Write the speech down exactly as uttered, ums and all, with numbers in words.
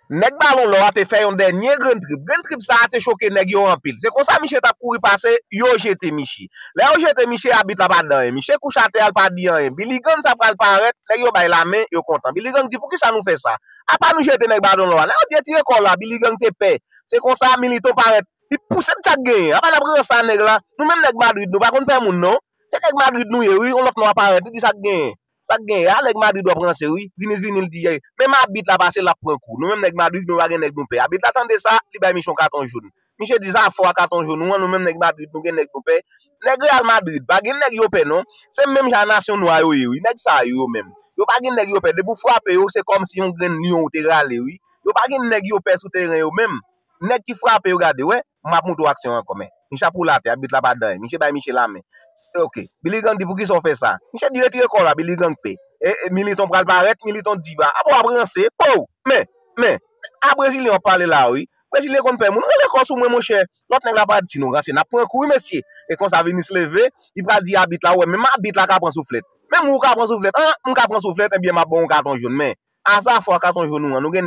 Nèg Balon Lò a te fè yon dènye grenn trip. Grenn trip sa a te choke nèg yo anpil. Se konsa misye t ap kouri pase, yo jete misye. Lè yo jete misye, abit la pa di anyen. Misye kouche atè a, l pa di anyen. Billy Gang ta pral parèt, nèg yo bay lamen, yo kontan. Billy Gang di, "Poukisa nou fè sa? Apa nou jete nèg Balon Lò a?" Lè yo byen tire kò la, Billy Gang te pè. Se konsa, Militon parèt. Li pouse, "Sa k genyen? Apa n ap ranse a nèg la? Nou menm nèg Madrid, nou pa konn pè moun, non. Se nèg Madrid nou ye, wi." Yon lòt nonm aparèt, li di, "Sa k genyen? Sa k genyen? A nèg Madrid w ap ranse, wi." Vinis vini, l di, "Menm abit la pase, l ap pran kou. Nou menm nèg Madrid, nou pa gen nèg nou pè." Abit la tande sa, li bay misye yon katon jòn. Misye di, "Sa fò a katon jòn ou an, nou menm nèg Madrid, nou gen nèg nou pè." Nèg Real Madrid, pa gen nèg yo pè, non. Se menm jan nasyon nwa yo ye, wi. Nèg sa yo, yo menm. Yo pa gen nèg yo pè. Depi w frape yo, se kòmsi yon grenn lyon ou te rale, wi. Yo pa gen nèg yo pè sou teren yo menm. Nèg ki frape yo, gade, wè. M ap montre w aksyon an ankò, men. Misye ap woule atè, abit la pa di anyen. Misye bay misye lamen. Ok. Billy Gang di, "Poukisa w fè sa?" Misye di, "Retire kò w la, Billy Gang pè." E, e, Militon pral parèt, Militon di, "Ba, apa w ap ranse? Pow! Men, men. A Brezilyen w ap pale la, wi. Brezilyen konn pè moun. Rele kò sou mwen, monchè." Lòt nèg la pa di, "Si nou ranse, n ap pran kou, wi, mesye." E konsa, Vinis leve, li pral di abit la, "Wè, menm abit la ka pran souflèt. Menm ou ka pran souflèt. An, m ka pran souflèt, ebyen, m ap ba w yon katon jòn, men. A sa fò a katon jòn ou an, nou gen